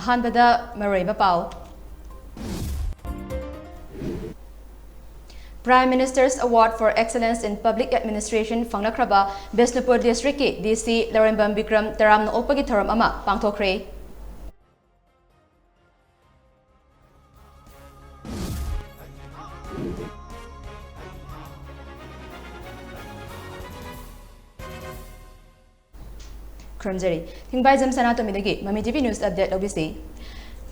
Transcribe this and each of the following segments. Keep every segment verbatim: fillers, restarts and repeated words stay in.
ꯑꯍꯥꯟꯕꯗ ꯃꯔꯨꯑꯣꯏꯕ ꯄꯥꯎ꯫ Prime Minister's Award for Excellence in Public Administration ꯐꯪꯂꯛꯈ꯭ꯔꯕ Bishnupur ꯗꯤꯁꯇ꯭ꯔꯤꯛꯀꯤ ꯗꯤ ꯁꯤ ꯂꯧꯔꯦꯝꯕꯝ ꯕꯤꯀ꯭ꯔꯝ ꯇꯔꯥꯝꯅ ꯑꯣꯛꯄꯒꯤ ꯊꯧꯔꯝ ꯑꯃ ꯄꯥꯡꯊꯣꯛꯈ꯭ꯔꯦ꯫ ꯈꯨꯔꯨꯝꯖꯔꯤ꯫ ꯊꯤꯡꯕꯥꯏꯖꯝ ꯁꯅꯥꯇꯣꯝꯕꯤꯗꯒꯤ ꯃꯃꯤ ꯇꯤ ꯚꯤ ꯅ꯭ꯌꯨꯁ ꯑꯞꯗꯦꯠ ꯂꯧꯕꯤꯁꯤ꯫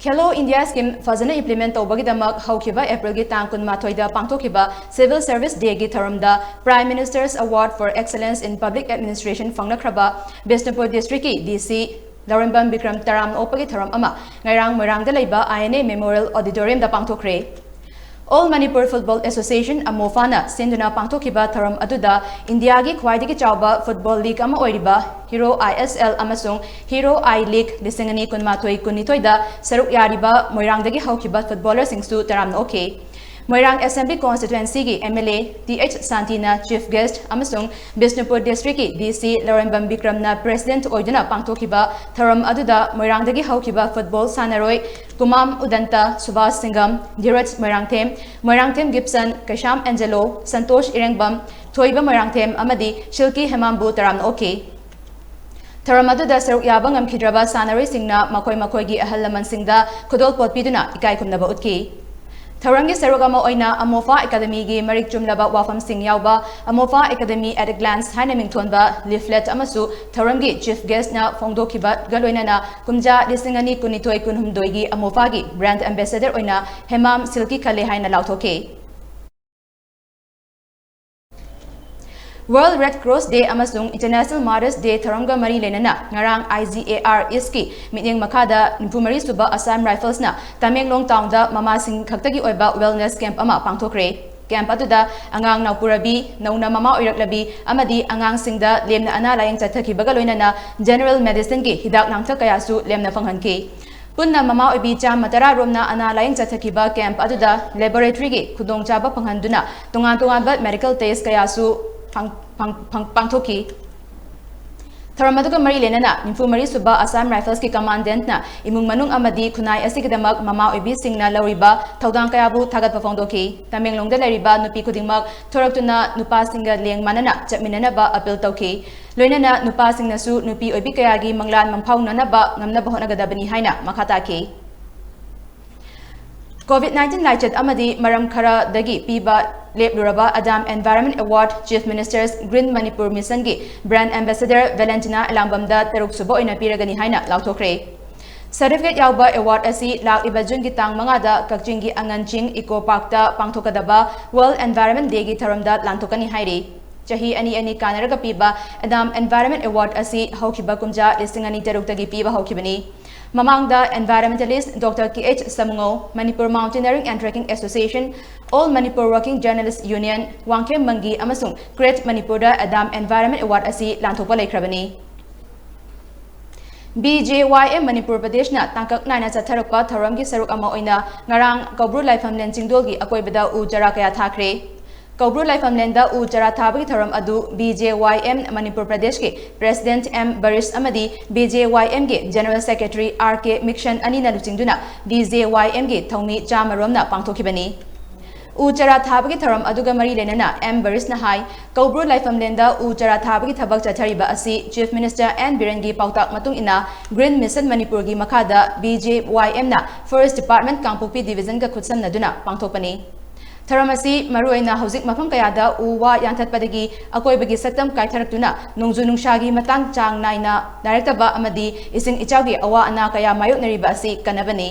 ꯈꯦꯂꯣ ꯏꯟꯗꯤꯌꯥ ꯁ꯭ꯀꯤꯝ ꯐꯖꯅ ꯏꯝꯄ꯭ꯂꯤꯃꯦꯟ ꯇꯧꯕꯒꯤꯗꯃꯛ ꯍꯧꯈꯤꯕ ꯑꯦꯄ꯭ꯔꯤꯜꯒꯤ ꯇꯥꯡ ꯀꯨꯟꯃꯥꯊꯣꯏꯗ ꯄꯥꯡꯊꯣꯛꯈꯤꯕ Civil Service Dayꯒꯤ ꯊꯧꯔꯝꯗ Prime Minister's Award for Excellence in Public Administration ꯐꯪꯂꯛꯈ꯭ꯔꯕ Bishnupur ꯗꯤꯁꯇ꯭ꯔꯤꯛꯀꯤ ꯗꯤ ꯁꯤ ꯂꯧꯔꯦꯝꯕꯝ ꯕꯤꯀ꯭ꯔꯝ ꯇꯔꯥꯝꯅ ꯑꯣꯛꯄꯒꯤ ꯊꯧꯔꯝ ꯑꯃ ꯉꯔꯥꯡ ꯃꯣꯏꯔꯥꯡꯗ ꯂꯩꯕ ꯑꯥꯏ ꯑꯦꯟ ꯑꯦ ꯃꯦꯃꯣꯔꯤꯌꯦꯜ ꯑꯣꯗꯤꯇꯣꯔꯤꯌꯝꯗ ꯄꯥꯡꯊꯣꯛꯈ꯭ꯔꯦ꯫ All Manipur Football Association, ꯑꯃꯣꯐꯥꯅ ꯁꯤꯟꯗꯨꯅ ꯄꯥꯡꯊꯣꯛꯈꯤꯕ ꯊꯧꯔꯝ ꯑꯗꯨꯗ ꯏꯟꯗꯤꯌꯥꯒꯤ ꯈ꯭ꯋꯥꯏꯗꯒꯤ ꯆꯥꯎꯕ ꯐꯨꯠꯕꯣꯜ ꯂꯤꯒ ꯑꯃ ꯑꯣꯏꯔꯤꯕ ꯍꯤꯔꯣ ꯑꯥꯏ ꯑꯦꯁ ꯑꯦꯜ ꯑꯃꯁꯨꯡ ꯍꯤꯔꯣ ꯑꯥꯏ ꯂꯤꯒ ꯂꯤꯁꯤꯡ ꯑꯅꯤ ꯀꯨꯟꯃꯥꯊꯣꯏ ꯀꯨꯟꯅꯤꯊꯣꯏꯗ ꯁꯔꯨꯛ ꯌꯥꯔꯤꯕ ꯃꯣꯏꯔꯥꯡꯗꯒꯤ ꯍꯧꯈꯤꯕ ꯐꯨꯠꯕꯣꯂꯔꯁꯤꯡꯁꯨ ꯇꯔꯥꯝꯅ ꯑꯣꯛꯈꯤ꯫ ꯃꯣꯏꯔꯥꯡ ꯑꯦꯁꯦꯝꯕ꯭ꯂꯤ ꯀꯣꯟꯁꯇꯤꯇ꯭ꯋꯦꯟꯁꯤꯒꯤ M L A T H ꯁꯥꯟꯇꯤꯅ ꯆꯤꯐ ꯒꯦꯁ꯭ꯠ ꯑꯃꯁꯨꯡ ꯕꯤꯁꯅꯨꯄꯨꯔ ꯗꯤꯁꯇ꯭ꯔꯤꯛꯀꯤ ꯗꯤ ꯁꯤ ꯂꯧꯔꯦꯝꯕꯝ ꯕꯤꯀ꯭ꯔꯝꯅ ꯄ꯭ꯔꯦꯁꯤꯗꯦꯟꯠ ꯑꯣꯏꯗꯨꯅ ꯄꯥꯡꯊꯣꯛꯈꯤꯕ ꯊꯧꯔꯝ ꯑꯗꯨꯗ ꯃꯣꯏꯔꯥꯡꯗꯒꯤ ꯍꯧꯈꯤꯕ ꯐꯨꯠꯕꯣꯜ ꯁꯥꯟꯅꯔꯣꯏ ꯀꯨꯃꯥꯝ ꯎꯗꯟꯇ, ꯁꯨꯕꯥꯁ ꯁꯤꯡꯒꯝ, ꯙꯤꯔꯖ ꯃꯣꯏꯔꯥꯡꯊꯦꯝ, ꯃꯣꯏꯔꯥꯡꯊꯦꯝ ꯒꯤꯞꯁꯟ, ꯀꯩꯁꯥꯝ ꯑꯦꯟꯖꯦꯂꯣ, ꯁꯟꯇꯣꯁ ꯏꯔꯦꯡꯕꯝ, ꯊꯣꯏꯕ ꯃꯣꯏꯔꯥꯡꯊꯦꯝ ꯑꯃꯗꯤ ꯁꯤꯜꯀꯤ ꯍꯦꯃꯥꯝꯕꯨ ꯇꯔꯥꯝꯅ ꯑꯣꯛꯈꯤ꯫ ꯊꯧꯔꯝ ꯑꯗꯨꯗ ꯁꯔꯨꯛ ꯌꯥꯕ ꯉꯝꯈꯤꯗ꯭ꯔꯕ ꯁꯥꯟꯅꯔꯣꯏꯁꯤꯡꯅ ꯃꯈꯣꯏ ꯃꯈꯣꯏꯒꯤ ꯑꯍꯜ ꯂꯃꯟꯁꯤꯡꯗ ꯈꯨꯗꯣꯜꯄꯣꯠ ꯄꯤꯗꯨꯅ ꯏꯀꯥꯏ ꯈꯨꯝꯅꯕ ꯎꯠꯈꯤ꯫ ꯊꯧꯔꯝꯒꯤ ꯁꯔꯨꯛ ꯑꯃ ꯑꯣꯏꯅ ꯑꯃꯣꯐꯥ ꯑꯦꯀꯥꯗꯃꯤꯒꯤ ꯃꯔꯤꯛ ꯆꯨꯝꯂꯕ ꯋꯥꯐꯝꯁꯤꯡ ꯌꯥꯎꯕ ꯑꯃꯣꯐꯥ ꯑꯦꯀꯥꯗꯃꯤ at a glance ꯍꯥꯏꯅ ꯃꯤꯡꯊꯣꯟꯕ ꯂꯤꯐꯂꯦꯠ ꯑꯃꯁꯨ ꯊꯧꯔꯝꯒꯤ ꯆꯤꯐ ꯒꯦꯁ꯭ꯠꯅ ꯐꯣꯡꯗꯣꯛꯈꯤꯕꯒ ꯂꯣꯏꯅꯅ ꯀꯨꯝꯖꯥ ꯂꯤꯁꯤꯡ ꯑꯅꯤ ꯀꯨꯟꯅꯤꯊꯣꯏ ꯀꯨꯟꯍꯨꯝꯗꯣꯏꯒꯤ ꯑꯃꯣꯐꯥꯒꯤ ꯕ꯭ꯔꯥꯟꯗ ꯑꯦꯝꯕꯦꯁꯦꯗꯔ ꯑꯣꯏꯅ ꯍꯦꯃꯥꯝ ꯁꯤꯜꯀꯤ ꯈꯜꯂꯦ ꯍꯥꯏꯅ ꯂꯥꯎꯊꯣꯛꯈꯤ꯫ World Red Cross Day ꯑꯃꯁꯨꯡ International Mother's Day ꯊꯧꯔꯝꯒ ꯃꯔꯤ ꯂꯩꯅꯅ ꯉꯔꯥꯡ ꯑꯥꯏ ꯖꯤ ꯑꯦ ꯑꯥꯔ ꯏꯁꯀꯤ ꯃꯤꯠꯌꯦꯡ ꯃꯈꯥꯗ ꯅꯤꯐꯨ ꯃꯔꯤ ꯁꯨꯕ ꯑꯁꯥꯝ ꯔꯥꯏꯐꯜꯁꯅ ꯇꯃꯦꯡꯂꯣꯡ ꯇꯥꯎꯟꯗ ꯃꯃꯥꯁꯤꯡ ꯈꯛꯇꯒꯤ ꯑꯣꯏꯕ wellness camp ꯑꯃ ꯄꯥꯡꯊꯣꯛꯈ꯭ꯔꯦ꯫ Camp ꯑꯗꯨꯗ ꯑꯉꯥꯡ ꯅꯧꯄꯨꯔꯕꯤ, ꯅꯧꯅ ꯃꯃꯥ ꯑꯣꯏꯔꯛꯂꯕꯤ ꯑꯃꯗꯤ ꯑꯉꯥꯡꯁꯤꯡꯗ ꯂꯦꯝꯅ ꯑꯅꯥ ꯂꯥꯌꯦꯡ ꯆꯠꯊꯈꯤꯕꯒ ꯂꯣꯏꯅꯅ general medicineꯒꯤ ꯍꯤꯗꯥꯛ ꯂꯥꯡꯊꯛ ꯀꯌꯥꯁꯨ ꯂꯦꯝꯅ ꯐꯪꯍꯟꯈꯤ꯫ ꯄꯨꯟꯅ ꯃꯃꯥ ꯑꯣꯏꯕꯤ ꯆꯥꯝꯃ ꯇꯔꯥ ꯔꯣꯝꯅ ꯑꯅꯥ ꯂꯥꯌꯦꯡ ꯆꯠꯊꯈꯤꯕ camp ꯑꯗꯨꯗ laboratoryꯒꯤ ꯈꯨꯗꯣꯡꯆꯥꯕ ꯐꯪꯍꯟꯗꯨꯅ ꯇꯣꯉꯥꯟ ꯇꯣꯉꯥꯟꯕ medical test ꯀꯌꯥꯁꯨ ꯄꯥꯡ-, ꯄꯥꯡ-, ꯄꯥꯡ-, ꯄꯥꯡꯊꯣꯛꯈꯤ꯫ ꯊꯧꯔꯝ ꯑꯗꯨꯒ ꯃꯔꯤ ꯂꯩꯅꯅ ꯅꯤꯐꯨ ꯃꯔꯤ ꯁꯨꯕ Assam Rifles ꯀꯤ Commandant ꯅ ꯏꯃꯨꯡ ꯃꯅꯨꯡ ꯑꯃꯗꯤ ꯈꯨꯟꯅꯥꯏ ꯑꯁꯤꯒꯤꯗꯃꯛ ꯃꯃꯥ ꯑꯣꯏꯕꯤꯁꯤꯡꯅ ꯂꯧꯔꯤꯕ ꯊꯧꯗꯥꯡ ꯀꯌꯥꯕꯨ ꯊꯥꯒꯠꯄ ꯐꯣꯡꯗꯣꯛꯈꯤ꯫ ꯇꯃꯦꯡꯂꯣꯡꯗ ꯂꯩꯔꯤꯕ ꯅꯨꯄꯤ ꯈꯨꯗꯤꯡꯃꯛ ꯊꯣꯔꯛꯇꯨꯅ ꯅꯨꯄꯥꯁꯤꯡꯒ ꯂꯦꯡ ꯃꯥꯟꯅꯅ ꯆꯠꯃꯤꯟꯅꯅꯕ appeal ꯇꯧꯈꯤ꯫ ꯂꯣꯏꯅꯅ ꯅꯨꯄꯥꯁꯤꯡꯅꯁꯨ ꯅꯨꯄꯤ ꯑꯣꯏꯕꯤ ꯀꯌꯥꯒꯤ ꯃꯪꯂꯥꯟ ꯃꯪꯐꯥꯎꯅꯅꯕ ꯉꯝꯅꯕ ꯍꯣꯠꯅꯒꯗꯕꯅꯤ ꯍꯥꯏꯅ ꯃꯈꯥ ꯇꯥꯈꯤ꯫ COVID nineteen ꯂꯥꯏꯆꯠ ꯑꯃꯗꯤ ꯃꯔꯝ ꯈꯔꯗꯒꯤ ꯄꯤꯕ ꯂꯦꯞꯂꯨꯔꯕ Adam Environment Award Chief Minister's Green Manipur Mission ꯒꯤ Brand Ambassador Valentina ꯑꯦꯂꯥꯡꯕꯝꯗ ꯇꯔꯨꯛ ꯁꯨꯕ ꯑꯣꯏꯅ ꯄꯤꯔꯒꯅꯤ ꯍꯥꯏꯅ ꯂꯥꯎꯊꯣꯛꯈ꯭ꯔꯦ꯫ Certificate ꯌꯥꯎꯕ award ꯑꯁꯤ ꯂꯥꯛꯂꯤꯕ June ꯒꯤ ꯇꯥꯡ ꯃꯉꯥꯗ ꯀꯛꯆꯤꯡꯒꯤ ꯑꯉꯟ ꯆꯤꯡ Eco Park ꯇ ꯄꯥꯡꯊꯣꯛꯀꯗꯕ World Environment Day ꯒꯤ ꯊꯧꯔꯝꯗ ꯂꯥꯟꯊꯣꯛꯀꯅꯤ ꯍꯥꯏꯔꯤ꯫ ꯆꯍꯤ ꯑꯅꯤ ꯑꯅꯤ ꯀꯥꯟꯅꯔꯒ ꯄꯤꯕ Adam Environment Award ꯑꯁꯤ ꯍꯧꯈꯤꯕ ꯀꯨꯝꯖꯥ ꯂꯤꯁꯤꯡ ꯑꯅꯤ ꯇꯔꯨꯛꯇꯒꯤ ꯄꯤꯕ ꯍꯧꯈꯤꯕꯅꯤ꯫ ꯃꯃꯥꯡꯗ Environmentalist Doctor K H ꯁꯃꯨꯉꯧ, Manipur Mountaineering and Trekking Association, All Manipur Working Journalist Union, Wangkhem ꯃꯪꯒꯤ ꯑꯃꯁꯨꯡ Create ꯃꯅꯤꯄꯨꯔꯗ Adam Environment Award ꯑꯁꯤ ꯂꯥꯟꯊꯣꯛꯄ ꯂꯩꯈ꯭ꯔꯕꯅꯤ꯫ B J Y M Manipur ꯄ꯭ꯔꯗꯦꯁꯅ ꯇꯥꯡꯀꯛ ꯅꯥꯏꯅ ꯆꯠꯊꯔꯛꯄ ꯊꯧꯔꯝꯒꯤ ꯁꯔꯨꯛ ꯑꯃ ꯑꯣꯏꯅ ꯉꯔꯥꯡ ꯀꯧꯕ꯭ꯔꯨ ꯂꯥꯏꯐꯝꯂꯦꯟ ꯆꯤꯡꯗꯣꯜꯒꯤ ꯑꯀꯣꯏꯕꯗ ꯎ ꯆꯥꯔꯥ ꯀꯌꯥ ꯊꯥꯈ꯭ꯔꯦ꯫ ꯀꯧꯕ꯭ꯔꯨ ꯂꯥꯏꯐꯝꯂꯦꯟꯗ ꯎ ꯆꯥꯔꯥ ꯊꯥꯕꯒꯤ ꯊꯧꯔꯝ ꯑꯗꯨ B J Y M Manipur ꯄ꯭ꯔꯗꯦꯁꯀꯤ President M ꯕꯔꯤꯁ ꯑꯃꯗꯤ B J Y M ꯒꯤ General Secretary R K ꯃꯤꯛꯁꯟ ꯑꯅꯤꯅ ꯂꯨꯆꯤꯡꯗꯨꯅ B J Y M ꯒꯤ ꯊꯧꯃꯤ ꯆꯥꯃꯔꯣꯝꯅ ꯄꯥꯡꯊꯣꯛꯈꯤꯕꯅꯤ꯫ ꯎ ꯆꯥꯔꯥ ꯊꯥꯕꯒꯤ ꯊꯧꯔꯝ ꯑꯗꯨꯒ ꯃꯔꯤ ꯂꯩꯅꯅ M ꯕꯔꯤꯁꯅ ꯍꯥꯏ, ꯀꯧꯕ꯭ꯔꯨ ꯂꯥꯏꯐꯝꯂꯦꯟꯗ ꯎ ꯆꯥꯔꯥ ꯊꯥꯕꯒꯤ ꯊꯕꯛ ꯆꯠꯊꯔꯤꯕ ꯑꯁꯤ Chief Minister N ꯕꯤꯔꯦꯟꯒꯤ ꯄꯥꯎꯇꯥꯛ ꯃꯇꯨꯡ ꯏꯟꯅ Green Mission ꯃꯅꯤꯄꯨꯔꯒꯤ ꯃꯈꯥꯗ B J Y M ꯅ Forest Department ꯀꯥꯡꯄꯣꯛꯄꯤ Division ꯒ ꯈꯨꯠꯁꯝꯅꯗꯨꯅ ꯄꯥꯡꯊꯣꯛꯄꯅꯤ꯫ ꯊꯧꯔꯝ ꯑꯁꯤ ꯃꯔꯨꯑꯣꯏꯅ ꯍꯧꯖꯤꯛ ꯃꯐꯝ ꯀꯌꯥꯗ ꯎ ꯋꯥ ꯌꯥꯟꯊꯠꯄꯗꯒꯤ ꯑꯀꯣꯏꯕꯒꯤ ꯁꯛꯇꯝ ꯀꯥꯏꯊꯔꯛꯇꯨꯅ ꯅꯣꯡꯖꯨ ꯅꯨꯡꯁꯥꯒꯤ ꯃꯇꯥꯡ ꯆꯥꯡ ꯅꯥꯏꯅ ꯅꯥꯏꯔꯛꯇꯕ ꯑꯃꯗꯤ ꯏꯁꯤꯡ ꯏꯆꯥꯎꯒꯤ ꯑꯋꯥ ꯑꯅꯥ ꯀꯌꯥ ꯃꯥꯌꯣꯛꯅꯔꯤꯕ ꯑꯁꯤ ꯀꯟꯅꯕꯅꯤ꯫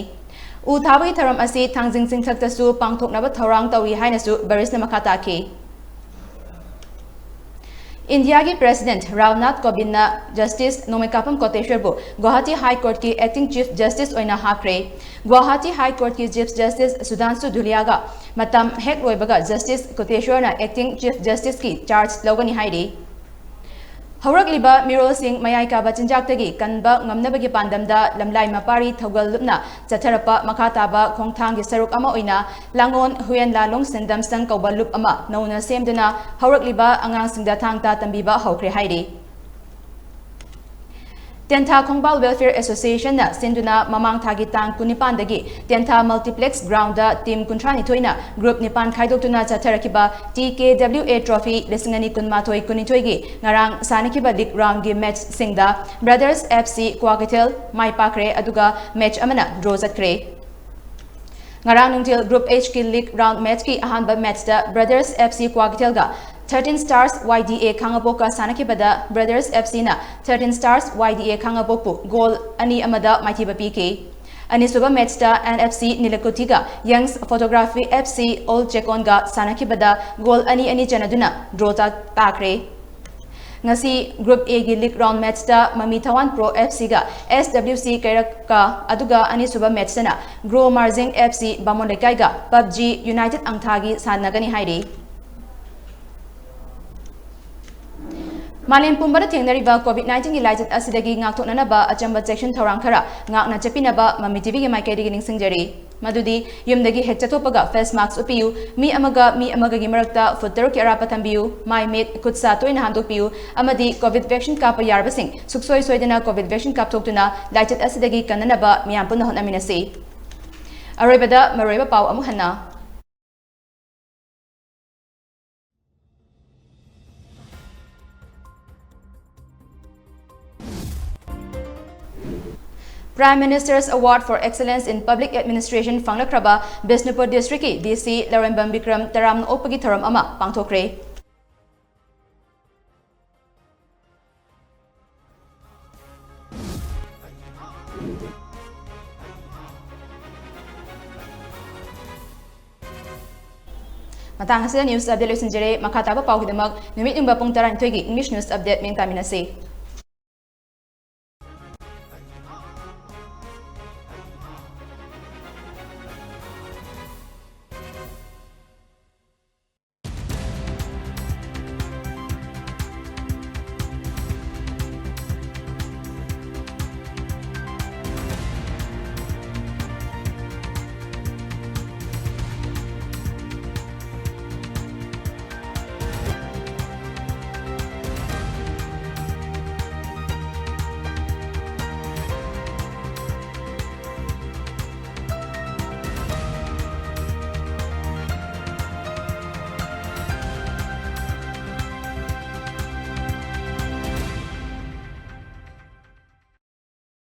ꯎ ꯊꯥꯕꯒꯤ ꯊꯧꯔꯝ ꯑꯁꯤ ꯊꯥꯡꯖꯤꯡ ꯆꯤꯡꯊꯛꯇꯁꯨ ꯄꯥꯡꯊꯣꯛꯅꯕ ꯊꯧꯔꯥꯡ ꯇꯧꯔꯤ ꯍꯥꯏꯅꯁꯨ ꯕꯔꯤꯁꯅ ꯃꯈꯥ ꯇꯥꯈꯤ꯫ ꯏꯟꯗꯤꯌꯥꯒꯤ President Ramnath ꯀꯣꯕꯤꯟꯗꯅ Justice ꯅꯣꯡꯃꯩꯀꯥꯄꯝ ꯀꯣꯇꯦꯁ꯭ꯋꯔꯕꯨ Guwahati High Court ꯀꯤ Acting Chief Justice ꯑꯣꯏꯅ ꯍꯥꯞꯈ꯭ꯔꯦ꯫ ꯒꯨꯋꯥꯍꯥꯇꯤ High Court ꯀꯤ Chief Justice ꯁꯨꯙꯥꯟꯁꯨ ꯙꯨꯂꯤꯌꯥꯒ ꯃꯇꯝ ꯍꯦꯛ ꯂꯣꯏꯕꯒ Justice ꯀꯣꯇꯦꯁ꯭ꯋꯔꯅ Acting Chief Justice ꯀꯤ charge ꯂꯧꯒꯅꯤ ꯍꯥꯏꯔꯤ꯫ ꯍꯧꯔꯛꯂꯤꯕ ꯃꯤꯔꯣꯜꯁꯤꯡ ꯃꯌꯥꯏ ꯀꯥꯕ ꯆꯤꯟꯖꯥꯛꯇꯒꯤ ꯀꯟꯕ ꯉꯝꯅꯕꯒꯤ ꯄꯥꯟꯗꯝꯗ ꯂꯝꯂꯥꯏ ꯃꯄꯥꯔꯤ ꯊꯧꯒꯜ ꯂꯨꯞꯅ ꯆꯠꯊꯔꯛꯄ ꯃꯈꯥ ꯇꯥꯕ ꯈꯣꯡꯊꯥꯡꯒꯤ ꯁꯔꯨꯛ ꯑꯃ ꯑꯣꯏꯅ ꯂꯥꯡꯉꯣꯟ ꯍꯨꯌꯦꯟ ꯂꯥꯂꯣꯡ ꯁꯦꯟꯗꯝ ꯁꯪ ꯀꯧꯕ ꯂꯨꯞ ꯑꯃ ꯅꯧꯅ ꯁꯦꯝꯗꯨꯅ ꯍꯧꯔꯛꯂꯤꯕ ꯑꯉꯥꯡꯁꯤꯡꯗ ꯊꯥꯡ ꯇꯥ ꯇꯝꯕꯤꯕ ꯍꯧꯈ꯭ꯔꯦ ꯍꯥꯏꯔꯤ꯫ ꯇꯦꯟꯊꯥ ꯈꯣꯡꯕꯥꯜ Welfare Association ꯅ ꯁꯤꯟꯗꯨꯅ ꯃꯃꯥꯡ ꯊꯥꯒꯤ ꯇꯥꯡ ꯀꯨꯟꯅꯤꯄꯥꯟꯗꯒꯤ ꯇꯦꯟꯊꯥ Multiplex Ground ꯗ team ꯀꯨꯟꯊ꯭ꯔꯥ ꯅꯤꯊꯣꯏꯅ group ꯅꯤꯄꯥꯟ ꯈꯥꯏꯗꯣꯛꯇꯨꯅ ꯆꯠꯊꯔꯛꯈꯤꯕ T K W A Trophy ꯂꯤꯁꯤꯡ ꯑꯅꯤ ꯀꯨꯟꯃꯥꯊꯣꯏ ꯀꯨꯟꯅꯤꯊꯣꯏꯒꯤ ꯉꯔꯥꯡ ꯁꯥꯟꯅꯈꯤꯕ league round ꯒꯤ match ꯁꯤꯡꯗ Brothers F C ꯀ꯭ꯋꯥꯀꯩꯊꯦꯜ ꯃꯥꯏ ꯄꯥꯛꯈ꯭ꯔꯦ, ꯑꯗꯨꯒ match ꯑꯃꯅ draw ꯆꯠꯈ꯭ꯔꯦ꯫ ꯉꯔꯥꯡ ꯅꯨꯡꯊꯤꯜ Group H ꯀꯤ league round match ꯀꯤ ꯑꯍꯥꯟꯕ match ꯇ Brothers F C ꯀ꯭ꯋꯥꯀꯩꯊꯦꯜꯒ thirteen Stars Y D A ꯈꯥꯉꯕꯣꯛꯀ ꯁꯥꯟꯅꯈꯤꯕꯗ Brothers F C ꯅ thirteen Stars Y D A ꯈꯥꯉꯕꯣꯛꯄꯨ goal ꯑꯅꯤ ꯑꯃꯗ ꯃꯥꯏꯊꯤꯕ ꯄꯤꯈꯤ꯫ ꯑꯅꯤꯁꯨꯕ match ꯇ N F C ꯅꯤꯂꯀꯨꯊꯤꯒ Youngs Photography F C Old ꯆꯦꯀꯣꯟꯒ ꯁꯥꯟꯅꯈꯤꯕꯗ goal ꯑꯅꯤ ꯑꯅꯤ ꯆꯟꯅꯗꯨꯅ draw ꯇꯥ-, ꯇꯥꯈ꯭ꯔꯦ꯫ ꯉꯁꯤ Group A ꯒꯤ league round match ꯇ ꯃꯃꯤ ꯊꯋꯥꯟ Pro F C ꯒ S W C ꯀꯩꯔꯛꯀ, ꯑꯗꯨꯒ ꯑꯅꯤꯁꯨꯕ match ꯇꯅ Grow Marjing F C ꯕꯥꯃꯣꯟ ꯂꯩꯀꯥꯏꯒ PUBG United ꯑꯪꯊꯥꯒꯤ ꯁꯥꯟꯅꯒꯅꯤ ꯍꯥꯏꯔꯤ꯫ ꯃꯥꯂꯦꯝ ꯄꯨꯝꯕꯗ ꯊꯦꯡꯅꯔꯤꯕ COVID nineteen ꯒꯤ ꯂꯥꯏꯆꯠ ꯑꯁꯤꯗꯒꯤ ꯉꯥꯛꯊꯣꯛꯅꯅꯕ ꯑꯆꯝꯕ ꯆꯦꯛꯁꯤꯟ ꯊꯧꯔꯥꯡ ꯈꯔ ꯉꯥꯛꯅ ꯆꯠꯄꯤꯅꯕ ꯃꯃꯤ ꯇꯤꯚꯤꯒꯤ ꯃꯥꯏꯀꯩꯗꯒꯤ ꯅꯤꯡꯁꯤꯡꯖꯔꯤ꯫ ꯃꯗꯨꯗꯤ ꯌꯨꯝꯗꯒꯤ ꯍꯦꯛ ꯆꯠꯊꯣꯛꯄꯒ face mask ꯎꯞꯄꯤꯌꯨ, ꯃꯤ ꯑꯃꯒ ꯃꯤ ꯑꯃꯒꯒꯤ ꯃꯔꯛꯇ foot ꯇꯔꯨꯛꯀꯤ ꯑꯔꯥꯞꯄ ꯊꯝꯕꯤꯌꯨ, ꯃꯥꯏ ꯃꯤꯠ, ꯈꯨꯠ ꯁꯥ ꯇꯣꯏꯅ ꯍꯥꯝꯗꯣꯛꯄꯤꯌꯨ, ꯑꯃꯗꯤ COVID vaccine ꯀꯥꯞꯄ ꯌꯥꯔꯕꯁꯤꯡ ꯁꯨꯡꯁꯣꯏ ꯁꯣꯏꯗꯅ COVID vaccine ꯀꯥꯞꯊꯣꯛꯇꯨꯅ ꯂꯥꯏꯆꯠ ꯑꯁꯤꯗꯒꯤ ꯀꯟꯅꯅꯕ ꯃꯤꯌꯥꯝ ꯄꯨꯟꯅ ꯍꯣꯠꯅꯃꯤꯟꯅꯁꯤ꯫ ꯑꯔꯣꯏꯕꯗ ꯃꯔꯨꯑꯣꯏꯕ ꯄꯥꯎ ꯑꯃꯨꯛ ꯍꯟꯅ꯫ Prime Minister's Award for Excellence in Public Administration ꯐꯪꯂꯛꯈ꯭ꯔꯕ Bishnupur district ꯀꯤ D C ꯂꯧꯔꯦꯝꯕꯝ ꯕꯤꯀ꯭ꯔꯝ ꯇꯔꯥꯝꯅ ꯑꯣꯛꯄꯒꯤ ꯊꯧꯔꯝ ꯑꯃ ꯄꯥꯡꯊꯣꯛꯈ꯭ꯔꯦ꯫ ꯃꯇꯥꯡ ꯑꯁꯤꯗ news update ꯂꯣꯏꯁꯤꯟꯖꯔꯦ꯫ ꯃꯈꯥ ꯇꯥꯕ ꯄꯥꯎꯒꯤꯗꯃꯛ ꯅꯨꯃꯤꯠ ꯌꯨꯡꯕ ꯄꯨꯡ ꯇꯔꯥꯅꯤꯊꯣꯏꯒꯤ English news update ꯃꯤꯠꯌꯦꯡ ꯇꯥꯃꯤꯟꯅꯁꯤ꯫